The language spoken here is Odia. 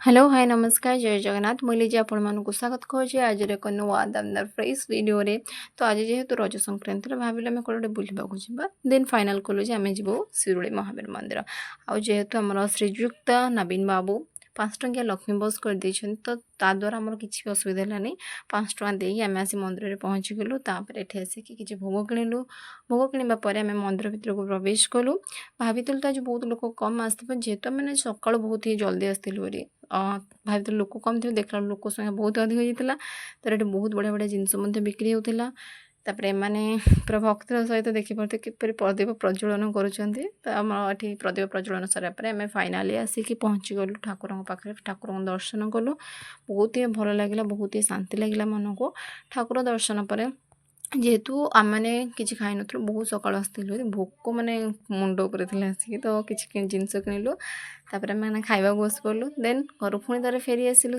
ହ୍ୟାଲୋ, ହାଏ, ନମସ୍କାର, ଜୟ ଜଗନ୍ନାଥ। ମୁଁ ଲିଜି ଆପଣମାନଙ୍କୁ ସ୍ୱାଗତ କରୁଛି ଆଜିର ଏକ ନୂଆ ଦମଦାର ଫ୍ରେଶ୍ ଭିଡ଼ିଓରେ। ତ ଆଜି ଯେହେତୁ ରଜ ସଂକ୍ରାନ୍ତିରେ ଭାବିଲୁ ଆମେ କୁଆଡ଼େ ଗୋଟେ ବୁଲିବାକୁ ଯିବା। ଦେନ୍ ଫାଇନାଲ୍ କଲୁ ଯେ ଆମେ ଯିବୁ ଶିରୁଳି ମହାବୀର ମନ୍ଦିର। ଆଉ ଯେହେତୁ ଆମର ଶ୍ରୀଯୁକ୍ତ ନବୀନ ବାବୁ 5 ଟଙ୍କିଆ ଲକ୍ଷ୍ମୀ ବସ୍ କରିଦେଇଛନ୍ତି, ତ ତା ଦ୍ୱାରା ଆମର କିଛି ବି ଅସୁବିଧା ହେଲାନି। 5 ଟଙ୍କା ଦେଇକି ଆମେ ଆସି ମନ୍ଦିରରେ ପହଞ୍ଚିଗଲୁ। ତାପରେ ଏଠି ଆସିକି କିଛି ଭୋଗ କିଣିଲୁ। ଭୋଗ କିଣିବା ପରେ ଆମେ ମନ୍ଦିର ଭିତରକୁ ପ୍ରବେଶ କଲୁ। ଭାବିଥିଲୁ ତ ଆଜି ବହୁତ ଲୋକ କମ୍ ଆସିଥିବେ। ଯେହେତୁ ଆମେ ସକାଳୁ ବହୁତ ହି ଜଲ୍ଦି ଆସିଥିଲୁ ବୋଲି ଭାବିଥିଲୁ ଲୋକ କମ୍ ଥିବେ, ଦେଖିଲା ବେଳକୁ ଲୋକ ସଂଖ୍ୟା ବହୁତ ଅଧିକ ହେଇଯାଇଥିଲା। ତ ଏଠି ବହୁତ ବଢ଼ିଆ ବଢ଼ିଆ ଜିନିଷ ମଧ୍ୟ ବିକ୍ରି ହେଉଥିଲା। ତାପରେ ଏମାନେ ପୁରା ଭକ୍ତିର ସହିତ ଦେଖିପାରୁଥିବେ କିପରି ପ୍ରଦୀପ ପ୍ରଜ୍ୱଳନ କରୁଛନ୍ତି। ତ ଆମର ଏଠି ପ୍ରଦୀପ ପ୍ରଜ୍ୱଳନ ସରିବା ପରେ ଆମେ ଫାଇନାଲି ଆସିକି ପହଞ୍ଚିଗଲୁ ଠାକୁରଙ୍କ ପାଖରେ। ଠାକୁରଙ୍କ ଦର୍ଶନ କଲୁ। ବହୁତ ହି ଭଲ ଲାଗିଲା, ବହୁତ ହି ଶାନ୍ତି ଲାଗିଲା ମନକୁ। ଠାକୁର ଦର୍ଶନ ପରେ ଯେହେତୁ ଆମେମାନେ କିଛି ଖାଇନଥିଲୁ, ବହୁତ ସକାଳୁ ଆସିଥିଲୁ, ଭୋକ ମାନେ ମୁଣ୍ଡ ଉପରେ ଥିଲା ଆସିକି, ତ କିଛି ଜିନିଷ କିଣିଲୁ। ତାପରେ ଆମେ ଖାଇବାକୁ ବସି ପଡ଼ିଲୁ। ଦେନ୍ ଘରୁ ପୁଣି ଥରେ ଫେରି ଆସିଲୁ।